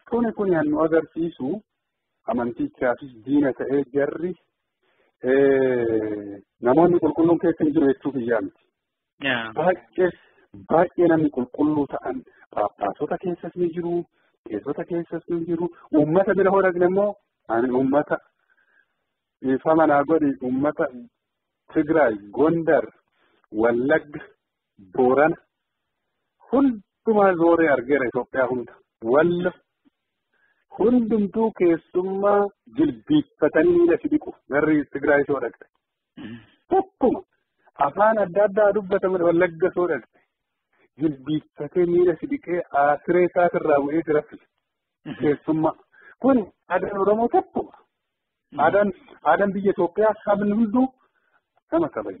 Kuni nu agarsiisu amantichaafis diina ta'ee jarri namoonni qulqulluun keessa hin jiru jechuuf iyyaa miti. Baay'ee namni qulqulluu ta'an Phaaphaasota keessas ni jiru, qeessota keessas ni jiru, uummata bira hoo dhaqne immoo ani uummata dhiifama naa godhi uummata Tigraay, Gondar, Wallagga, Boorana hundumaa zooree argeera Itoophiyaa hunda. Walla hundumtuu keessummaa jilbiiffatanii miila si dhiqu garri Tigraay soo dhaqxe. Tokkuma afaan adda addaa dubbataman Wallagga soo dhaqxe. Jilbiiffatee miila si dhiqee siree isaatirraa bu'ee si raffise. Keessummaa kun aadaan Oromoo tokkuma. Aadaan biyya Itoophiyaa sabni hunduu nama kabaja.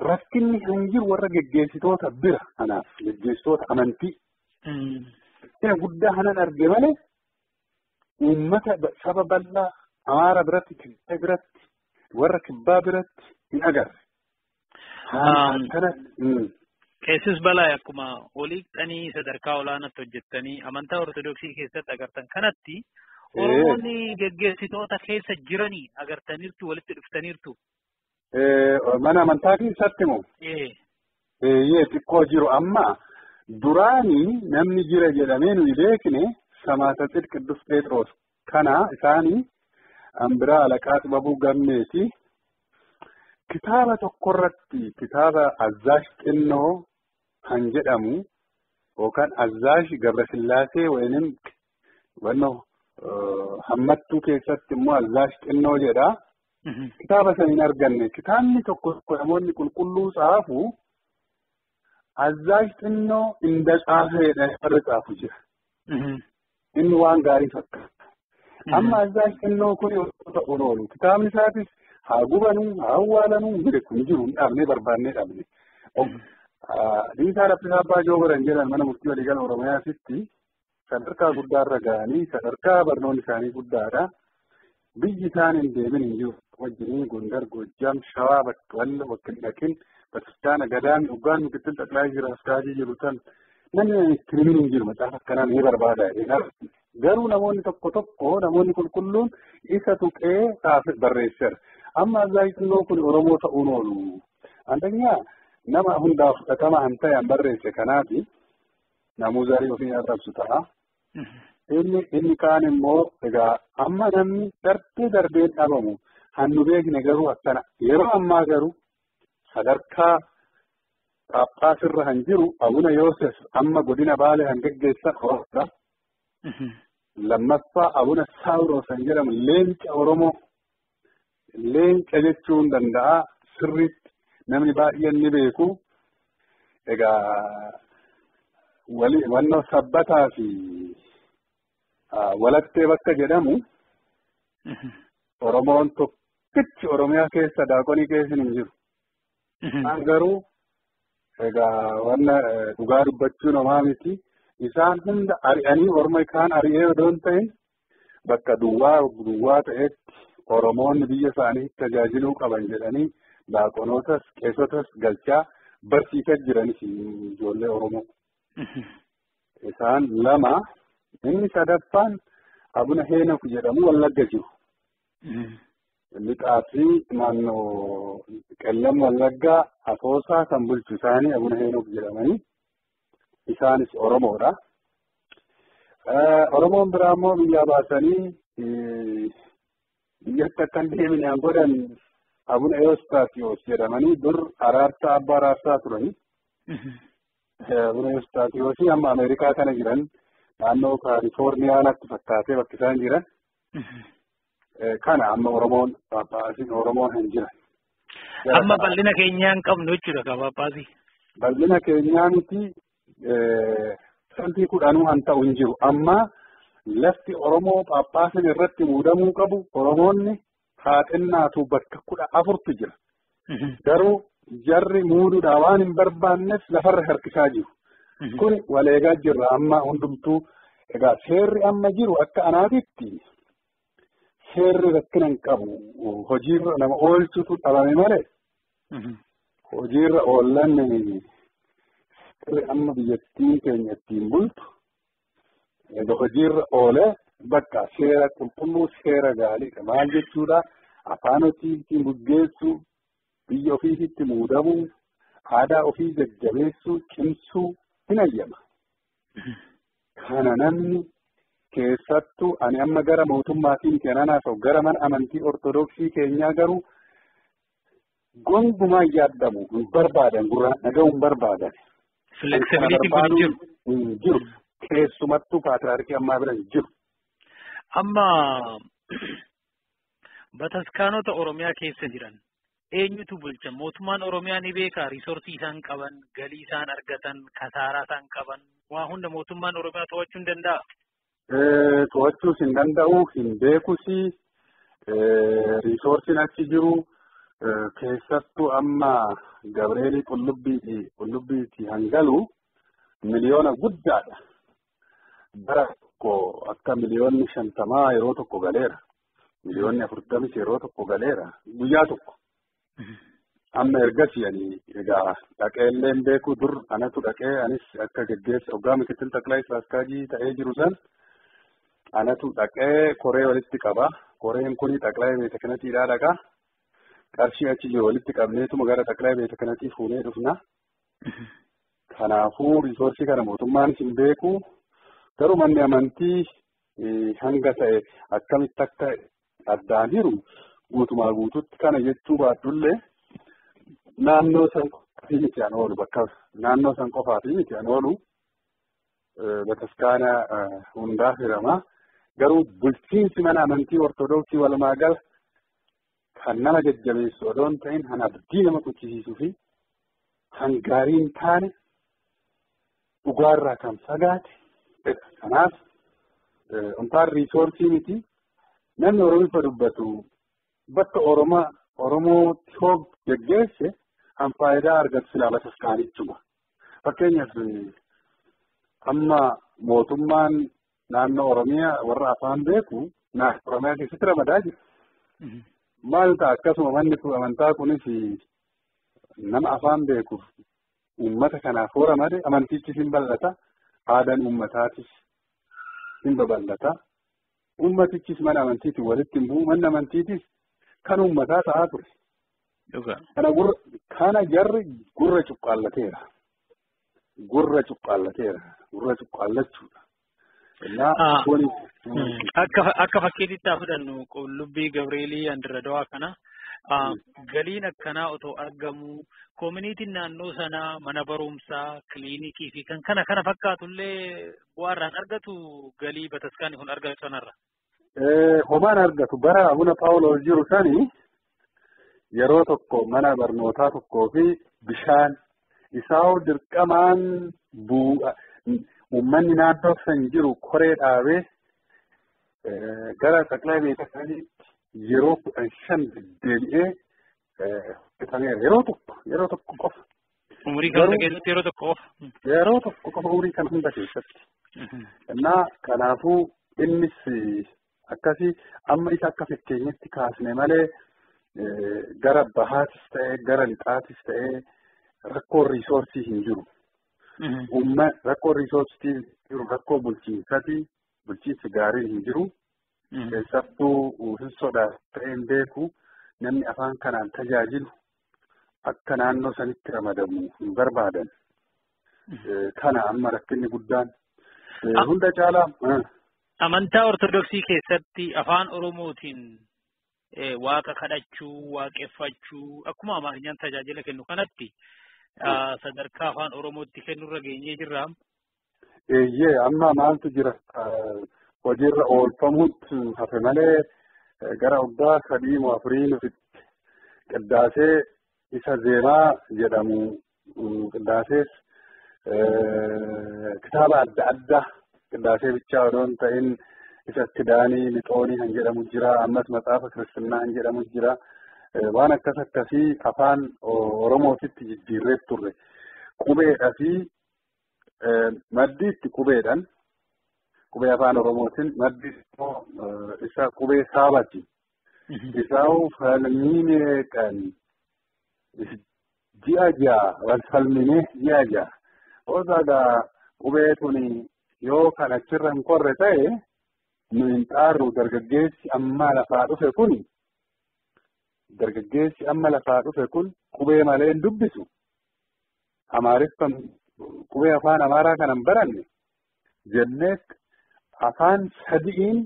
Rakkinni hin jiru warra geggeessitoota bira kanaaf geggeessitoota amantii. Rakkina guddaa kanan arge malee uummata saba bal'aa Amaara biratti, Tigraay biratti, warra Kibbaa biratti hin agarre. Qeessis Balaa akkuma olii qanii sadarkaa olaanaatti hojjettanii amantaa Ortodoksii keessatti agartan kanatti Oromoonni geggeessitoota keessa jiranii agartaniirtu walitti dhuftaniirtu. Mana amantaa keessatti moo? Eeyyee xiqqoo jiru amma duraanii namni jira jedhamee nuyi beekne Samaata Qiddus Phexros kana isaanii Ambiraa Alaqaa Xibabuu Gammeeti. Kitaaba tokkorratti kitaaba Azzaash Xinnoo kan jedhamu yookaan Azzaash Gabrasillaasee wayinin wannoo hammattuu keessatti immoo Azzaash Xinnoo jedha. Kitaaba sana hin arganne. Kitaabni tokko tokko namoonni qulqulluu tsaafu Azzaash Xinnoo inda tsaafeedha warri tsaafu jira. Inni waan gaarii fakkaata. Amma Azzaash Xinnoo kun ta'uun oolu. Kitaabni isaatis haa gubanuu, haa awwaalanuu, hin kun jiru hin dhaabnee barbaannee dhaabne. Dhiisaa Laffisaa Abbaa Joobiran jedhan mana murtii waliigala Oromiyaatitti sadarkaa guddaarra ga'anii sadarkaa barnoonni isaanii guddaadha. Biyyi isaan hin deemin hin jiru. Wajjinii Gondar, Gojjam, Shawaa, bakka Wallo, bakka hin dhaqin, Bataskaana, Gadaami, Ugaan, Mikitil, Xaqilaa jiru, Askaajii jiru tan namni itti himin hin jiru macaafa akkanaa ni barbaada. Garuu namoonni tokko tokko namoonni qulqulluun isa tuqee barreesseera. Amma Azzaash Xinnoo kun Oromoo ta'uun oolu. Andanyaa nama hundaaf fudhatama han ta'e han barreesse kanaafi namuu zarii ofii arrabsu ta'a. Inni kaan immoo egaa amma namni darbee darbeen dhabamu han nu beekne garuu akkana yeroo ammaa garuu sadarkaa Phaaphaasirra han jiru Abuna Yoosef amma godina Baalee han geggeessan Oromoodha. Lammaffaa Abuna Saawuroos han jedhamu leenca Oromoo. Leenca jechuun danda'a sirriitti namni baay'een ni beeku. Egaa wannoo sabbataa fi walattee bakka jedhamu Oromoon tokkichi Oromiyaa keessa daaqonii keessa hin jiru. Isaan garuu egaa wanna dhugaa dubbachuun homaa miti. Isaan hunda ari'anii orma kaan ari'ee odoo hin ta'in bakka duwwaa ta'etti Oromoonni biyya isaanii tajaajiluu qaban jedhanii daaqonootas qeessotas galchaa barsiisaa jiranis ijoollee Oromoo. Isaan lama inni sadaffaan Abuna Heenok jedhamu Wallagga jiru. Lixaa fi naannoo Qellam Wallaggaa Asoosaa kan bulchu isaanii Abuna Heenok jedhamanii isaanis Oromoodha. Oromoon biraa immoo biyyaa baasanii biyyatti akka hin deemine han godhan Abuna Ewostaatiyoos jedhamanii dur araarsaa abbaa araarsaa turanii. Abuna Ewostaatiyoosii amma Ameerikaa kana jiran naannoo Kaalifoorniyaa natti fakkaatee bakki isaan jiran. Kana amma Oromoon Phaaphaasiin Oromoon hin jiran. Amma bal'ina keenyaa hin qabnu jechuudha ka Phaaphaasii. Bal'ina keenyaa miti santii kudhanuu han ta'u hin jiru. Amma lafti Oromoo Phaaphaasiin irratti muudamuu qabu Oromoonni haa xinnaatu bakka 14tu jira. Garuu jarri muuduudhaa waan hin barbaanneef lafarra harkisaa jiru. Kun waleegaa jirra amma hundumtuu. Egaa seerri amma jiru akka anaatitti seerri rakkina hin qabu. Hojiirra nama oolchutu dhabame malee hojiirra oollanni seerri amma biyyattiin keenya ittiin bultu Egaa hojiirra oolee bakka seera qulqulluu seera gaariidha. Maal jechuudha? Afaan ofii ittiin gaggeessuu, biyya ofiitti muudamuu, aadaa ofii jajjabeessuu, cimsuu hin hayyama. Kana namni keessattuu ani amma gara mootummaatiin kennanaaf gara mana amantii Ortodoksii keenyaa garuu gonkumaa hin yaadamu, hin barbaadan, gurraan dhaga'uu hin barbaadan. Flexibilitiin kun hin jiru. Hin jiru. Keessumattuu paatriyaarkii ammaa bira hin jiru. Amma bataskaanota Oromiyaa keessa jiran eenyutu bulcha? Mootummaan Oromiyaa ni beekaa? Riisoorsii isaan qaban, galii isaan argatan, kasaaraa isaan qaban, waa hunda mootummaan Oromiyaa to'achuu hin danda'a? To'achuus hin danda'u, hin beekus. Riisoorsiin achi jiru keessattuu amma Gabreelii Qullubbiitii hangalu miliyoona guddaadha. Bara tokko akka miliyoonni 50 yeroo tokko galeera. Miliyoonni 40 yeroo tokko galeera. Guyyaa tokko. Amma ergasii ani egaa dhaqee illee beeku dur anatu dhaqee anis akka geggeessa hoggaa mikitil xaqilaa Israaskaajii ta'ee jiru san anatu dhaqee koree walitti qaba. Koreen kuni xaqilaa beeta kanatiidhaa dhaqa. Qarshii achi jiru walitti qabneetuma gara xaqilaa beeta kanatii fuunee dhufna. Kanaafuu riisoorsii kana mootummaanis hin beeku. Garuu manni amantii hanga ta'e akkamitti akka addaan jiru guutumaa guututti kana jechuu baadhullee naannoo san qofaafi miti an oolu bakka naannoo san qofaafi miti an oolu bataskaana hundaaf hirama. Garuu bulchiinsi mana amantii Ortodoksii walumaa gala kan nama jajjabeessu odoo hin ta'in kan abdii nama kuchisiisuu fi kan gaarii hin taane dhugaarraa kan fagaate. Kanaaf untaan riisoorsii miti namni Oromifa dubbatu bakka Oromootti hoo geggeesse kan faayidaa argatu silaa bataskaanichuma. Fakkeenyaaf amma mootummaan naannoo Oromiyaa warra afaan beeku naannoo Oromiyaa keessatti ramadaa jira. Maal ta'a akkasuma manni amantaa kunis nama afaan beekuuf uummata kanaaf hoo ramade amantichis hin bal'ata. Aadaan uummataatis hin babal'ata. Uummatichis mana amantiitiin walitti hin bu'u. Manni amantiitis kan uummataa ta'aa ture. Kana jarri gurra cuqqaallateera. Gurra cuqqaallateera. Gurra cuqqaallachuudha. Akka fakkeetitti haa fudhannu Qullubbii Gabreelii Andiradawaa kana. Galiin akkanaa otoo argamu koominiitiin naannoo sanaa mana barumsaa kiliinikii fi kan kana kana fakkaatullee bu'aa irraan argatu galii bataskaanni kun argatu sanarra. Homaan argatu bara Abuna Paawuloos jiru sani yeroo tokko mana barnootaa tokkoo fi bishaan isaa dirqamaan uummanni naannoo san jiru koree dhaabee gara xaqilaa beeta saniitti yeroo 15 deddeebi'ee hojjetameera. Yeroo tokko qofa. Umurii kana hunda keessatti yeroo tokko qofa. Yeroo tokko qofa umurii kana hunda keessatti. Innaa kanaafuu innis akkasii amma isa akka fakkeenyatti kaasne malee gara bahaatis ta'ee gara lixaatis ta'ee rakkoon riisoorsii hin jiru. Rakkoon riisoorsii hin jiru rakkoo bulchiinsati bulchiinsi gaariin hin jiru. Keessattuu hin sodaatu ta'ee hin beeku namni afaan kanaan tajaajilu akka naannoo sanitti ramadamu hin barbaadan. Kana amma rakkinni guddaan hunda caalaa. Amantaa Ortodoksii keessatti afaan Oromootiin waaqa kadhachuu, waaqeffachuu akkuma Amaarinyaan tajaajila kennu kanatti sadarkaa afaan Oromootti kennurra geenyee jirra. Eeyyee amma maaltu jira hojiirra oolfamuutti hafe malee gara waggaa 3 moo 4 nuti qiddaasee isa zeemaa jedhamu qiddaasees kitaaba adda addaa qiddaasee bichaa odoo hin ta'in isa kidaanii lixoonii kan jedhamu jira ammas maxaafa kiristinnaa kan jedhamu jira waan akkas akkasii afaan Oromootitti jijjiirreef turre qubeedhaa fi maddiitti qubeedhaan qubee afaan Oromootiin maddi immoo isa qubee saabati. Isaa'u falmii meeqan ji'a 6 wal falminee ji'a 6 Osagaa qubee tuni Yoo kan achirra hin korre ta'e nu hin xaarru dargaggeessi amma lafaa dhufe kun dargaggeessi amma lafaa dhufe kun qubee malee hin dubbisu. Amaariffaan qubee afaan Amaaraa kana hin baranne jennee afaan sadiin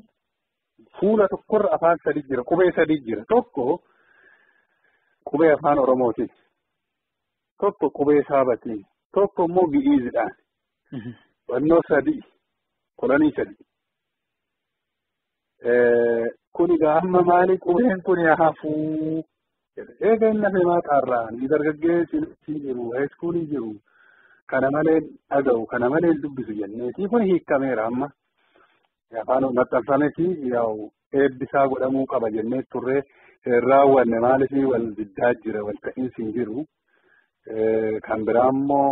fuula tokkorra afaan sadi jira qubee sadi jira tokko qubee afaan Oromooti tokko qubee Saabatii tokko immoo Gi'iizidhaan. Wannoo sadi kolonii sadi. Kun egaa amma maali qubeen kun hafuu eega inni hafe maa xaarraan dargaggeessi jiru haayiskuulii jiru kana malee dhaga'u kana malee dubbisu jenneetii kun hiikameera amma afaan maxxanfameeti yaa'u eebbisaa godhamuu qaba jennee turree raawwanne maaliif wal diddaa jira wal ta'iinsi hin jiru kan biraa immoo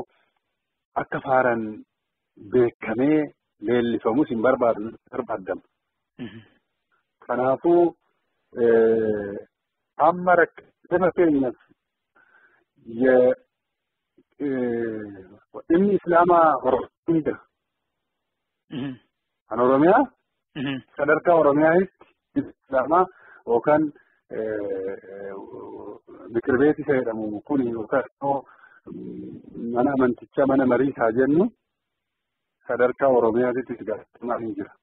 akka faaran beekamee leellifamus hin barbaadamu. Kanaafuu amma rakkina keenyaaf dhimmi islaamaa Oromiyaa jira. Kan Oromiyaa sadarkaa Oromiyaatti islaamaa yookaan mikirbeetii isa jedhamu kun yookaan immoo mana amantichaa mana mariisaa jennu sadarkaa Oromiyaatti gaafatamaa hin jira.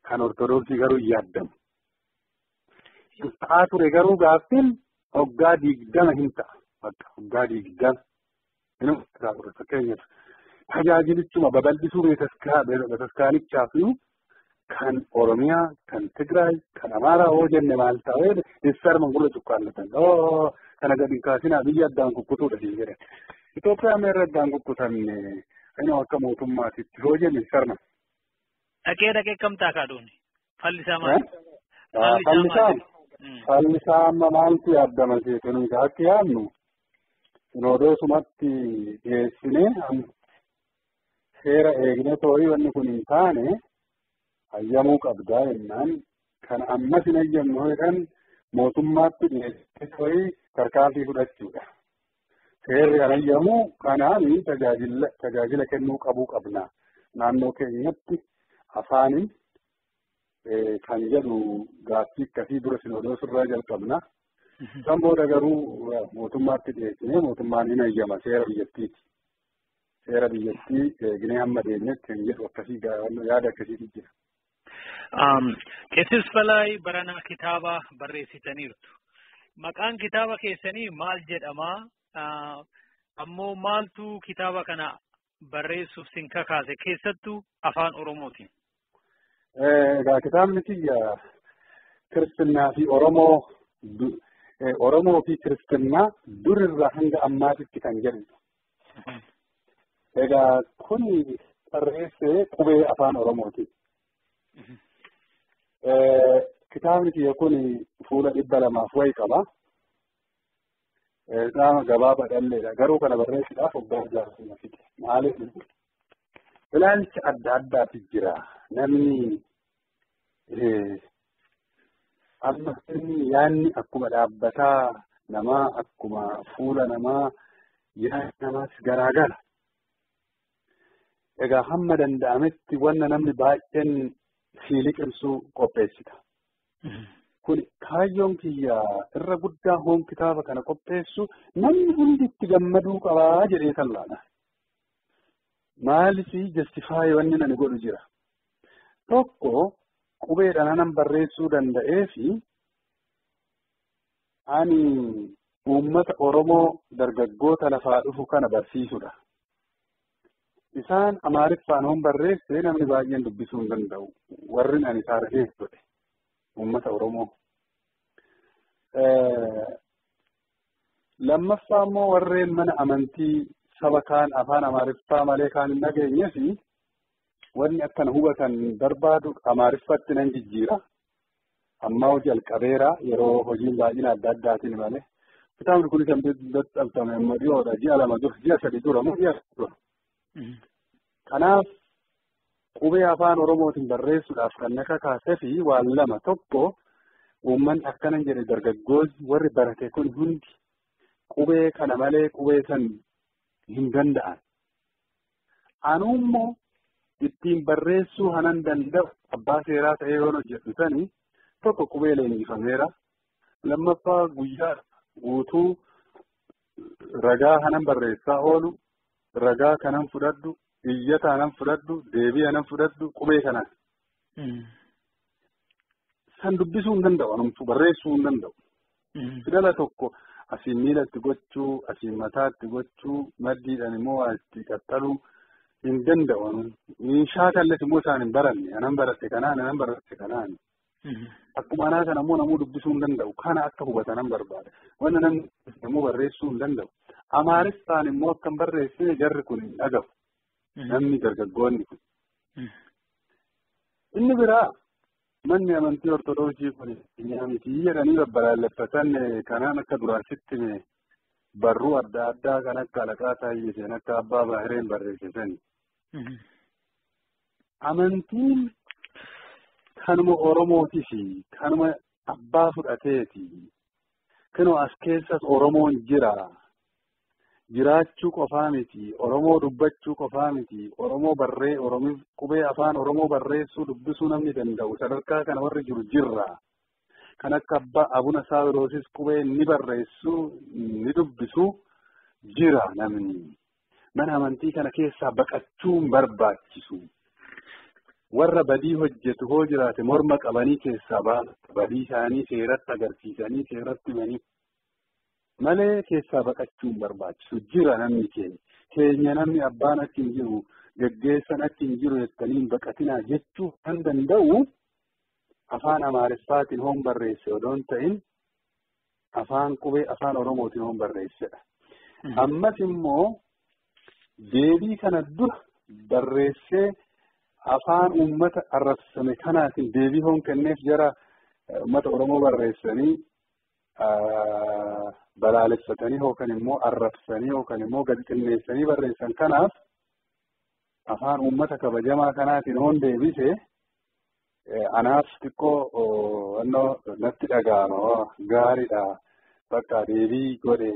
Kan Ortodoksii garuu hin yaadamu. Ta'aa ture garuu gaaffiin waggaa 20 hin ta'a. Waggaa 20 inni ture fakkeenyaaf tajaajilichuma babal'isuu bataskaanichaaf kan Oromiyaa, kan Tigraay, kan Amaaraa hoo jenne maal ta'ee ibsarma gurra cuqqaallatan. Kana gadi hin kaasinaa biyya addaan kukkutuudha siin jedhan. Itoophiyaa meerra addaan kukkutamne inni akka mootummaatitti hoo jenne ibsarma. Dhaqee dhaqee kam taakaa dooni? Fallisaa maali? Fallisaa amma maaltu yaaddama seetanii akka yaadnu sinodoosumatti dhiyeessinee seera eegne too'ii wanni kun hin taane hayyamuu qabdaa jennaan kan ammas hin hayyamnu jedhan mootummaatti dhiyeessee too'ii tarkaanfii fudhachuudha. Seerri kan hayyamu kanaan tajaajila kennuu qabuu qabna. Naannoo keenyatti afaaniin kan jedhu gaaffii akkasii dura sinodoos irraa jalqabna. Kan booda garuu mootummaatti dhiyeessinee mootummaan hin hayyama seera biyyattiiti. Seera biyyattii eegnee hamma deemnetti kan jedhu akkasii yaada akkasiitu jira. Qeessis Balaayi baranaa kitaaba barreessitaniirtu. Maqaan kitaaba keessanii maal jedhamaa? Ammoo maaltu kitaaba kana barreessuuf sin kakaase keessattuu afaan Oromootiin? Egaa kitaabni kiyya kiristinnaa fi Oromoo Oromoo fi kiristinnaa durirraa hanga ammaatitti kan jedhudha. Egaa kuni barreessee qubee afaan Oromooti. Kitaabni kiyya kun fuula 200 wayi qaba. Kitaaba gabaabaa dhalleedha. Garuu kana barreessuudhaaf waggaa 60 fide. Maaliif ilaalcha adda addaatu jira. Namni amma yaadni akkuma dhaabbataa namaa akkuma fuula namaa yaadni namaas garaagara. Egaa hamma danda'ametti wanna namni baay'een sii liqimsuu qopheessita. Kun kaayyoon kiyya irra guddaa hoon kitaaba kana qopheessu namni hundi itti gammaduu qabaa jedhee sallaadha. Maaliif justify wanni ani godhu jira. Tokko qubeedhaan anan barreessuu danda'ee fi ani uummata Oromoo dargaggoota lafaa dhufu kana barsiisudha. Isaan Amaariffaan hoon barreesse namni baay'een dubbisuu hin danda'u. Warri ani taargeet godhe uummata Oromoo. Lammaffaa immoo warreen mana amantii saba kaan afaan Amaariffaa malee kaan hin dhageenye fi wanni akkana hubatan barbaadu Amaariffatti nan jijjiira. Ammaa hojii jalqabeera yeroo hojiin baay'ina adda addaatiin malee. Kitaabni kunis kan maxxanfame amma dhiyoodha. Ji'a 2 dura, ji'a 3 dura moo ji'a dura. Kanaaf qubee afaan Oromootiin barreessuudhaaf kan na kakaasee fi waan lama tokko uummanni akkana jedhe dargaggoonni warri barate kun hundi qubee kana malee qubee san hin danda'an. Anuu immoo Ittiin barreessuu hanan danda'u abbaa seeraa ta'ee yoon hojjedhu sani tokko qubee leenjifameera. Lammaffaa guyyaa guutuu ragaa hanan barreessaa oolu, ragaa kanan fudhadhu, iyyata hanan fudhadhu, deebii hanan fudhadhu qubee kanaan. San dubbisuu hin danda'u, anumtuu barreessuu hin danda'u. Fidala tokko asiin miilatti gochuu, asiin mataatti gochuu, maddiidhaan immoo waa itti qaxxaluu hin danda'u. Shaakalles immoo isaan hin baranne, anan baradhe kanaan, anan baradhe kanaan. Akkuma anaa kana immoo namuu dubbisuu hin danda'u. Kana akka hubatanan barbaada. Wanna namni immoo barreessuu hin danda'u. Amaariffaan immoo akka hin barreessine jarri kun hin dhagahu. Namni dargaggoonni kun. Inni biraa manni amantii Ortodoksii kun miti jedhanii babbalaaleffatan kanaan akka duraasitti barruu adda addaa kan akka Alaqaa Taayyee akka Abbaa Baahireen barreessisan. Amantiin kanuma Oromootii fi kanuma abbaa fudhateeti. Kunoo as keessas Oromoon jira. Jiraachuu qofaa miti, Oromoo dubbachuu qofaa miti, Oromoo barree, Oromiif qubee afaan Oromoo barreessuu dubbisuu namni danda'u sadarkaa kana warri jiru jirra. Kan akka abbaa Abuna Saawiroosis qubee ni barreessuu, ni dubbisu jira namni. Mana amantii kana keessaa baqachuun barbaachisu. Warra badii hojjetu hoo jiraate morma qabanii keessaa baasu. Badii isaanii seeratti agarsiisanii seeratti himanii. Malee keessaa baqachuun barbaachisu jira namni keenya. Keenya namni abbaan achi hin jiru, geggeessan achi hin jiru jettanii hin baqatinaa jechuu kan danda'u afaan Amaariffaatiin hoon barreesse odoo hin ta'in afaan qubee afaan Oromootiin hoon barreessedha. Ammas immoo deebii kana dura barreessee afaan uummata arrabsame kanaatiin deebii hoon kenneef jara uummata Oromoo barreessanii balaaleffatanii yookaan immoo arrabsanii yookaan immoo gadi xinneessanii barreessan kanaaf afaan uummata kabajamaa kanaatiin hoon deebise anaaf xiqqoo natti dhaga'ama gaariidha bakka deebii godhe.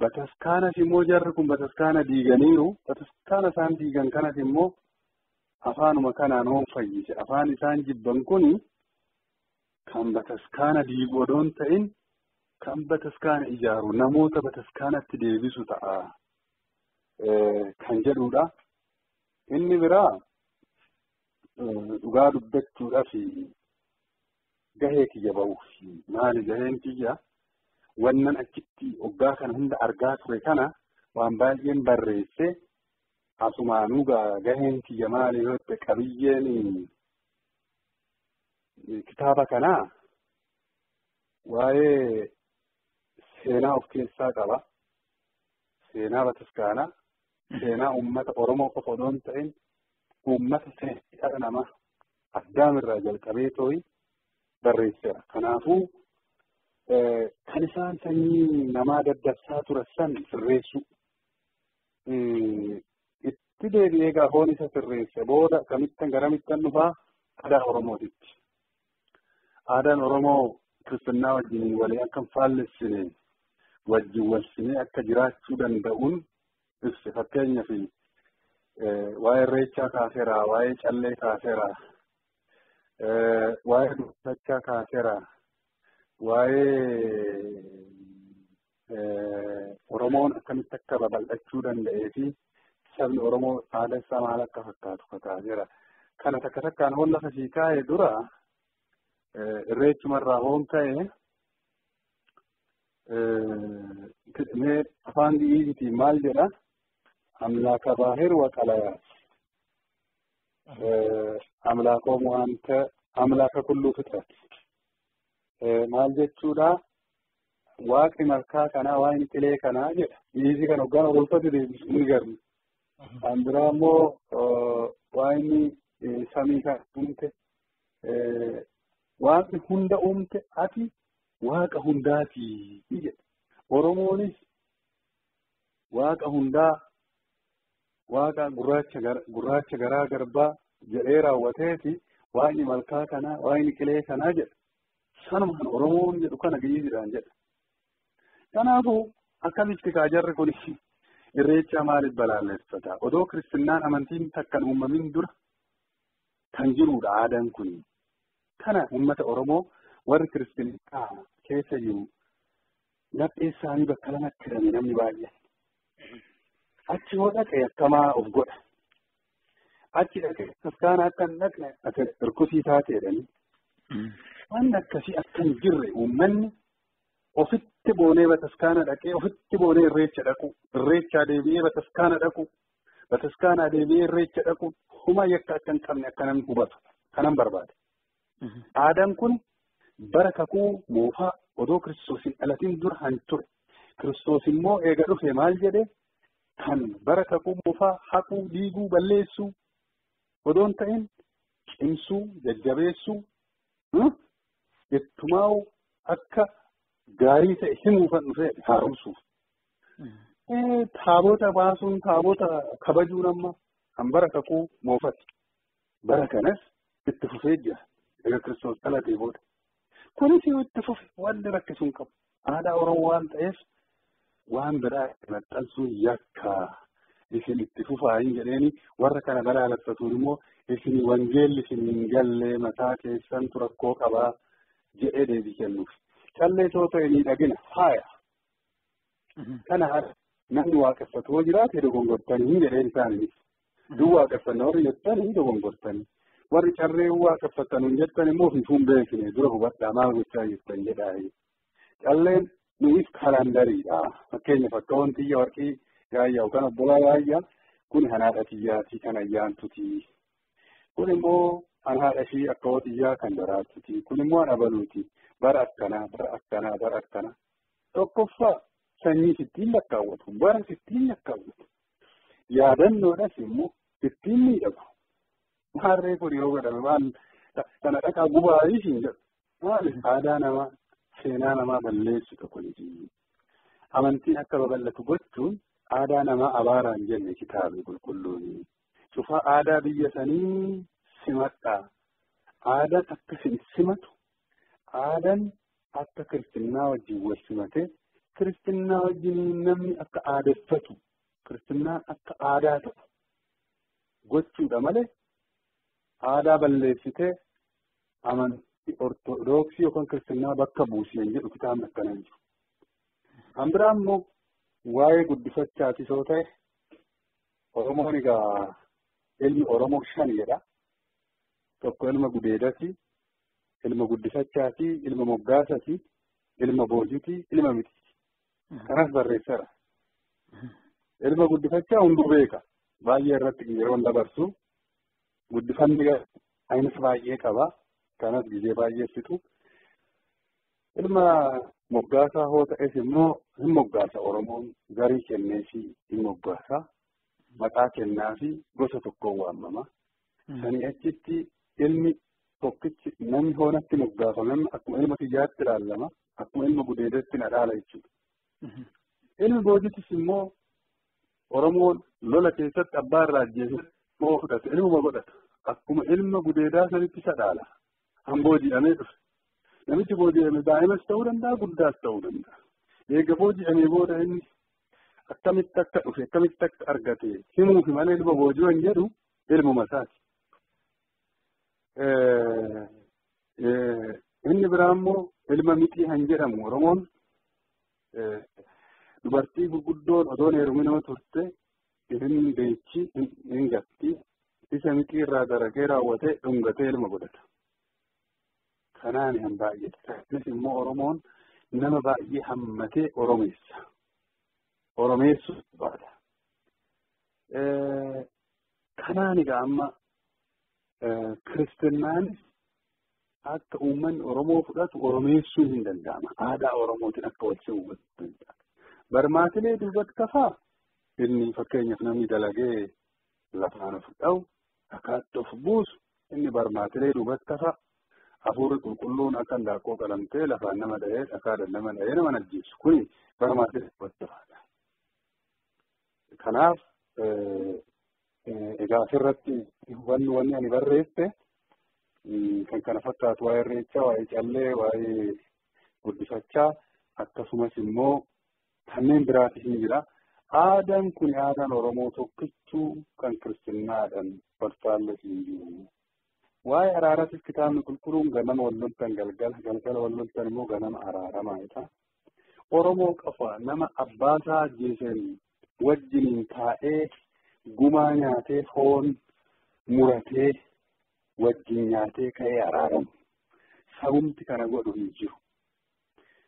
Bataskaanas immoo jarri kun bataskaana diiganiiru. Bataskaana isaan diigan kanas immoo afaanuma kanaan hoon fayyise. Afaan isaan jibban kuni kan bataskaana diigu odoo hin ta'in kan bataskaana ijaaru namoota bataskaanatti deebisu ta'a kan jedhudha. Inni biraa dhugaa dubbachuudhaaf gahee kiyya ba'uuf maali gaheen kiyya wannan achitti hoggaa kana hunda argaa ture kana waan baay'een barreesse asumaanuu gaheen kiyya maali yoo ta'e qabiyyeen kitaaba kanaa waa'ee seenaa of keessaa qaba. Seenaa bataskaanaa, seenaa uummata Oromoo qofa odoo hin ta'in uummata seenaa namaa Addaamirraa jalqabee tooyi barreesseera. Kanaafuu kan isaan sanyii namaa daddabsaa ture san sirreessuu. Itti deebi'ee gaafoon isa sirreesse booda kamittan garamittan dhufaa aadaa Oromootitti. Aadaan Oromoo kiristinnaa wajjin walii akka hin faallessine wajjin walsimee akka jiraachuu danda'uun ibse. Fakkeenyaaf waa'ee irreechaa kaaseera, waa'ee callee kaaseera, waa'ee dubbachaa kaaseera, waa'ee Oromoon akkamitti akka babal'achuu danda'ee fi sabni Oromoo aadaa isaa maal akka fakkaatu kaaseera. Kana takka takkaan hoon lafa sii kaa'e dura irreechumarraa hoon ka'e mee afaan Gi'iiziitiin maal jedha? Amlaaka baahir waqalayaat amlaakoomu anta amlaaka kulluu fitrat maal jechuudha? Waaqni malkaa kanaa waaqni qilee kanaa jedha. Gi'iizii kana hoggaan oolfatu deebisuu ni garna. Kan biraa immoo waaqni samii kana uumte waaqni hunda uumte ati waaqa hundaati jedha. Oromoonis waaqa hundaa waaqa gurraacha garaa garbaa jedhee raawwateeti waaqni malkaa kanaa waaqni qilee kanaa jedha. Sanumaan Oromoon jedhu kana Gi'iiziidhaan jedha. Kanaafuu akkamitti kaa jarri kun irreecha maaliif balaaleffata? Odoo kiristinnaan amantiin takkan uumamin dura Kan jirudha aadaan kun. Kana uummata Oromoo warri kiristinnaa keessa jiru laphee isaanii bakka lamatti hirame namni baay'een. Achi hoo dhaqe akkamaa of godha. Achi dhaqe kaskaana akka hin dhaqne ati irkusii taate jedhanii. Waan akkasii akka hin jirre uummanni ofitti boonee bataskaana dhaqee ofitti boonee irreecha dhaqu irreechaa deebi'ee bataskaana dhaqu bataskaanaa deebi'ee irreecha dhaqu huma yakka akka hin qabne akka namni hubatu kanan barbaade. Aadaan kun bara kakuu moofaa odoo Kiristoos hin dhalatin dura han ture. Kiristoos immoo eega dhufe maal jedhe kan bara kakuu moofaa haquu diiguu balleessuu odoo hin ta'in cimsuu jajjabeessuu ittumaa'u akka gaarii ta'e himuufan dhufee haaromsuuf. Taabota baasuun taabota kabajuun amma kan bara kakuu moofati. Bara kanas itti fufee jira. Egaa Kiristoos dhalatee booda. Kunis yoo itti fufe wanni rakkisu hin qabu. Aadaa Oromoo waan ta'eef waan biraa maxxansuun yakka isin itti fufaa hin jedheeni warra kana balaaleffatuun immoo isin wangeelli isin hin galle mataa keessantu rakkoo qabaa jedhee deebii kennuuf. Callee soo ta'e miidhagina faaya. Kana namni waaqeffatu yoo jiraate dogongortanii hin jedheen isaaniinis. Duu waaqeffanna warri jettan hin dogongortanii. Warri carree waaqeffatan hin jettan immoo ofiifuu hin beekne dura hubadhaa maal gochaa jirtan jedhaa. Calleen nuyiif kaalandariidha. Fakkeenyaaf akka wantiyya warqii gaayyaa yookaan obbolaa gaayyaa kun kan haadha tiyyaatii kan ayyaantuti. Kun immoo kan haadha ishii akka hootiyyaa kan daraartuti. Kun immoo an abaluuti. Bara akkanaa bara akkanaa bara akkanaa. Tokkoffaa sanyii sittiin lakkaawwatu bara sittiin lakkaawwatu. Yaadannoodhas immoo ittiin miidhagu. Maarree kun yoo godhame maal kana dhaqaa gubaayii hin jedhu. Maaliif aadaa namaa seenaa namaa balleessu tokko ni Amantiin akka babal'atu gochuun aadaa namaa abaaraan jenne kitaabni qulqulluuni. Cufaa aadaa biyya sanii simadhaa. Aadaan akka simatu aadaan akka kiristinnaa wajjin wal simatee kiristinnaa wajjin namni akka aadeffatu kiristinnaan akka aadaa ta'u gochuudha malee aadaa balleessitee amantii ortodoksii yookaan kiristinnaa bakka buusi hin jedhu kitaabni akkana hin jiru. Kan biraa immoo waa'ee guddifachaati soo ta'e Oromoon egaa ilmi Oromoo shan jedha. Tokko ilma gudeedati, ilma guddifachaati, ilma moggaasati, ilma boojuti, ilma miti. Kanas barreesseera. Ilma guddifachaa hunduu beeka. Baay'ee irratti yeroo dabarsu guddifanni ayinisa baay'ee qaba. Kanas gizee baay'ee fixu. Ilma moggaasaa hoo ta'es immoo hin moggaasa Oromoon garii kenneefi hin moggaasa. Maqaa kennaafi gosa tokkoon waamama. Sanii achitti ilmi tokkichi namni hoonatti moggaafame akkuma ilma kiyyaatti ilaallama. Akkuma ilma gudeedatti na dhaala jechuudha. Ilmi boojitis immoo Oromoon lola keessatti abbaa irraa ajjeesee moo fudhate ilmuma godhata. Akkuma ilma gudeedaa sanitti isa dhaala. Han booji'amee dhufe. Namichi booji'ame daa'imas ta'uu danda'a guddaas ta'uu danda'a. Eega booji'amee booda inni akkamitti akka dhufe akkamitti akka argate himuufi malee ilma boojii hin jedhu ilmuma isaati. Inni biraa immoo ilma mixii han jedhamu Oromoon dubartii gurguddoon odoon heerumii nama turte hin beechi hin gatti isa mixii irraa daragee raawwatee dhungatee ilma godhata. Kanaan han baay'ate. Kanis immoo Oromoon nama baay'ee hammatee Oromeessa. Oromeessuu barbaada. Kanaan egaa amma kiristinnaanis akka uummanni Oromoo fudhatu Oromeessuun hin danda'ama. Aadaa Oromootiin akka wal si'u danda'a. Barmaatilee duubatti kafaa inni fakkeenyaaf namni dalagee lafaan of dha'u, dhakaatti of buusu inni barmaatilee duubatti kafaa. Hafuurri qulqulluun akka handaaqqoo qalamtee lafaan nama dha'ee dhakaadhaan nama dha'ee nama ajjeesu kuni barmaatilee duubatti kafaadha. Kanaaf egaa asirratti wanni ani barreesse kan kana fakkaatu waa'ee irreechaa, waa'ee callee, waa'ee guddifachaa akkasumas immoo kanneen biraatis ni jira. Aadaan kun aadaan Oromoo tokkichuu kan kiristinnaatiin wal faallatu hin jiru. Waa'ee araaraatiif kitaabni qulqulluun ganama wal loltan galgala, galgala wal loltan immoo ganama araaramaadha. Oromoo qofa nama abbaasaa ajjeeseen wajjiniin taa'ee gumaa nyaatee foon muratee wajjin nyaatee ka'ee araaramu. Sabumti kana godhu hin jiru.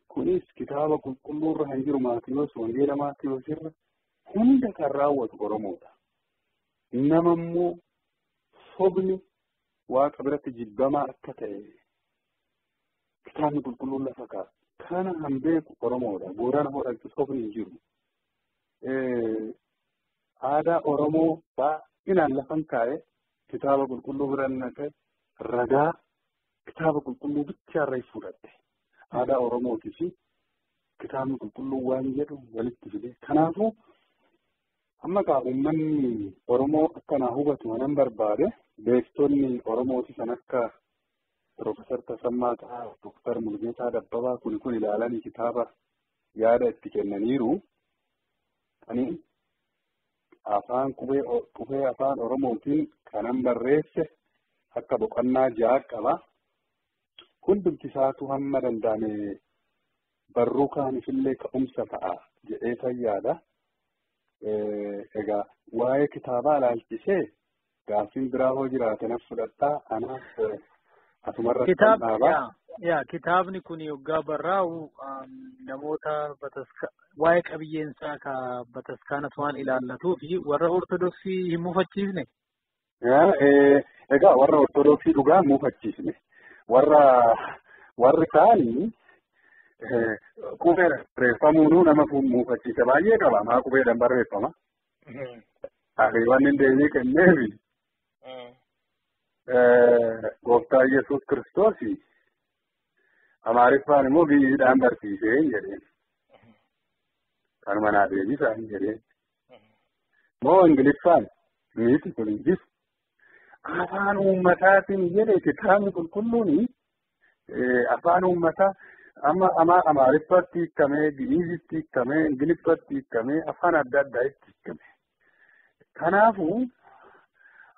Kunis kitaaba qulqulluurra hin jiru Maatiyoos, Wangeela Maatiyoos irra hunda kan raawwatu Oromoodha. Nama immoo sobni Waaqa biratti jibbamaa akka ta'e kitaabni qulqulluun lafa kaa'a. Kana kan beeku Oromoodha. Boorana hodhachuu sobni hin jiru. Aadaa Oromoo baay'inaan lafan kaa'e kitaaba qulqulluu bira naqe ragaa kitaaba qulqulluu bichaarra fudhadhe. Aadaa Oromootii fi kitaabni qulqulluu waan jedhu walitti fide. Kanaafuu amma kaa uummanni Oromoo akkanaa hubatu kanan barbaade beektonni Oromootii kan akka Piroofeesar Tasammaa Ta'aa, Dooktar Mulgeetaa Dabbabaa kun ilaalanii kitaaba yaada itti kennaniiru. Ani afaan qubee afaan Oromootiin kanan barreesse akka boqonnaa 6 qaba. Hundumti isaatu hamma danda'ame barruu kaaniifillee ka'umsa ta'a jedhee fayyaadha. Egaa waa'ee kitaabaa ilaalchisee gaaffiin biraa hoo jiraate na fudhadhaa anaaf asumarratti kan dhaabaa. Yaa kitaabni kun yoggaa barraa'u namoota waa'ee qabiyyeensaa ka bataskaanas waan ilaallatuu fi warra Ortodoksii hin mufachiisne. Egaa warra Ortodoksii dhugaa hin mufachiisne. Warri kaanii qubeedhaan barreeffamuunuu nama mufachiisa baay'ee qaba. Maa qubeedhaan barreeffama. Hariiwwan hin deebii kenneefi Gooftaa Yesuus Kiristoos Amaariffaan immoo biyyiidhaan barsiisee hin jedheen. Kanuma naa deebisaa hin jedheen. Moo Ingiliffaan miti kun hin jiru. Afaan uummataatiin jedhe kitaabni qulqulluun afaan uummataa amma Amaariffatti hiikamee, Gi'iizitti hiikamee, Ingiliffatti hiikamee, afaan adda addaatti hiikame. Kanaafuu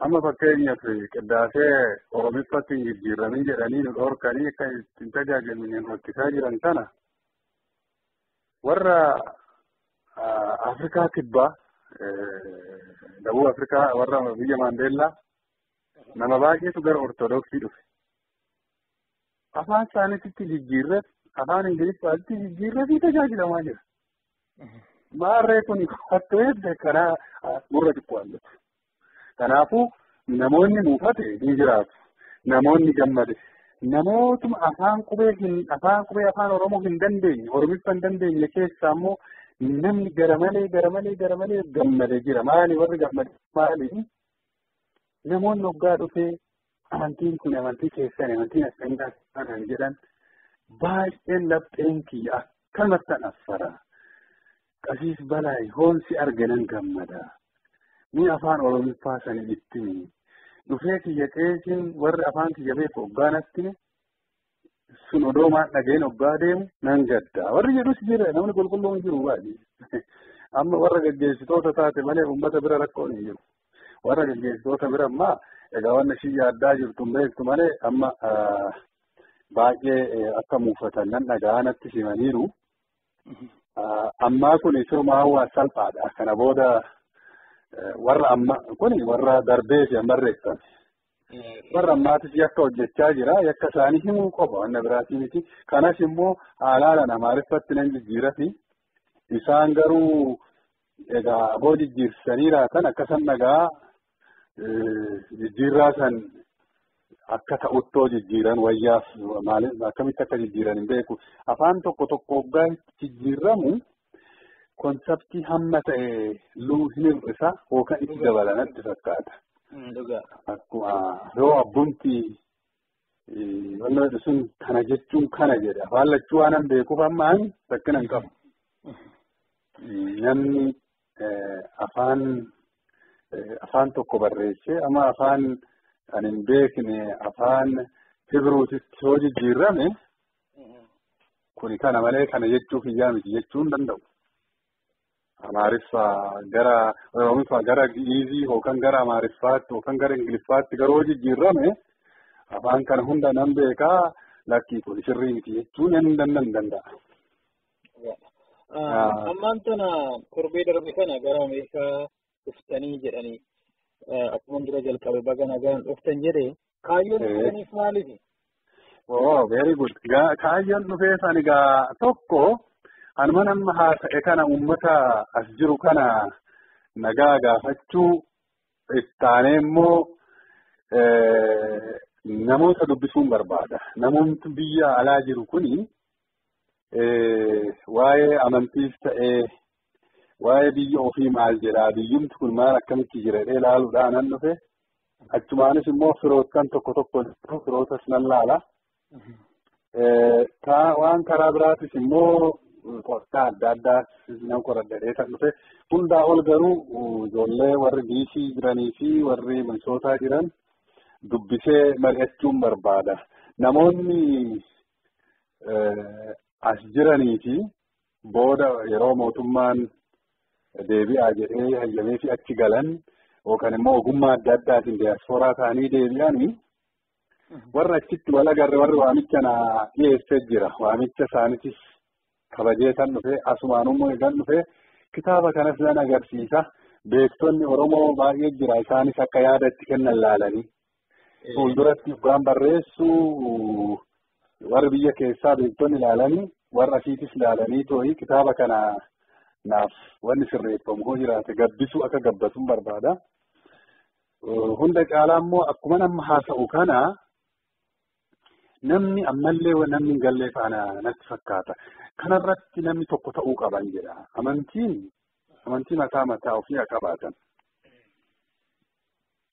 amma fakkeenyaaf qiddaasee Oromiffatti hin jijjiiramin jedhanii nu dhorkanii akka ittiin tajaajilaniin rakkisaa jiran kana warra Afrikaa kibbaa Dabuu Afrikaa warra biyya Maandeellaa nama baay'eetu gara Ortodoksii dhufe. Afaan isaaniitti jijjiirreef, afaan Ingiliffaatti jijjiirreef tajaajilamaa jira. Maarree kun qofattee karaa gurra xiqqoo hallatu. Kanaafuu namoonni muufate hin jiraatu. Namoonni gammade. Namootuma afaan qubee afaan Oromoo hin dandeenye, Oromiffa hin dandeenye keessaa immoo namni gara malee gammade jira. Maali warri gammade maali? Namoonni hoggaa dhufee amantiin kun amantii keessan amantiin akkanaa kan jedhan baay'een lapheen kiyya akkamittan affara. Qasiis Balaayi hoonsi arganan gammada. Ni afaan Oromiffaa sana ittimi. Dhufee kiyya qeesiin warri afaan kiyya beeku hoggaa natti sun odoo maan dhageen hoggaa deemu nan gadda. Warri jedhus jira namni qulqulluun jiru baay'ee. Amma warra gaggeessitoota taate malee uummata bira rakkoon hin jiru. Warra gaggeessitoota bira ammaa egaa wanna ishii yaaddaa jirtu hin beektu malee amma baay'ee akka muufatan nan dhaga'aa natti himaniiru. Ammaa kun siruma hawaasa salphaadha. Kana booda warra amma kun warra darbee fi barreeffame. Warra ammaatis yakka hojjechaa jira. Yakka isaanii himuu qofa wanna biraatii miti. Kanas immoo haalaalaan Amaariffatti nan jijjiirafi. Isaan garuu egaa aboo jijjiirsanii raatan akkasan dhagaa jijjiirraa san akka ta'uttoo jijjiiran wayyaaf maaliif akkamitti akka jijjiiran hin beeku. Afaan tokko tokko hoggaa jijjiiramu konseptii hamma ta'e hin hir'isa yookaan itti dabala natti fakkaata. Akkuma yoo abbumti wanni sun kana jechuun kana jedha. Afaan lachuu waan hin beekuuf amma ani rakkina hin qabu. Namni afaan tokko barreessee amma afaan kan hin beekne afaan Hibruutitti yoo jijjiirame kuni kana malee kana jechuuf iyyaa miti jechuu hin danda'u. Amaariffaa gara Oromiffaa gara Gi'iizii yookaan gara Amaariffaatti yookaan gara Ingiliffaatti garuu jijjiirame Afaan kana hunda nan beekaa lakkii kun sirrii miti jechuun hin danda'a. Ammaan tana torbee darbe kana gara Ameerikaa dhuftanii jedhanii akkuma dura jalqabe baga nagaan dhuftan jedhee kaayyoon dhuftaniif maaliif? Oh, very good. Kaayyoon dhufee san egaa tokko anuma nama haasa'e kana uummata as jiru kana nagaa gaafachuu ittaanee immoo namoota dubbisuun barbaada. Namoonni biyya alaa jiru kuni waa'ee amantiis ta'ee waa'ee biyya ofii maal jedhaa biyyumti kun maal akkamitti jira jedhee ilaaluudhaan nan dhufe. Achumaanis immoo firoottan tokko tokko firootas nan laala. Waan karaa biraatis immoo qodaa adda addaas nan qoradha kan dhufe. Hundaa ol garuu ijoollee warri diisii jiranii fi warri Minisootaa jiran dubbisee mari'achuun barbaada. Namoonni as jiranii fi booda yeroo mootummaan deebi'aa jedhee hayyamee fi achi galan yookaan immoo ogummaa adda addaatiin diyaaspooraa ta'anii deebi'anii warra achitti wal agarre warri waamicha na dhiyeessee jira. Waamicha isaaniitis kabajee kan dhufe asumaan immoo eegan dhufe kitaaba kanas nan agarsiisa. Beektonni Oromoo baay'ee jira. Isaanis akka yaada itti kennan laalanii. Fuulduratti waan barreessu warri biyya keessaa beektonni ilaalanii warra asiitis ilaalanii too'ii kitaaba kana naaf wanni sirreeffamu hoo jiraate gabbisuu akka gabbatuun barbaada. Hunda caalaa immoo akkuma nama haasa'u kana namni ammallee namni hin gallee faana natti fakkaata. Kanarratti namni tokko ta'uu qaban jedha. Amantiin amantii mataa mataa ofii haa qabaatan.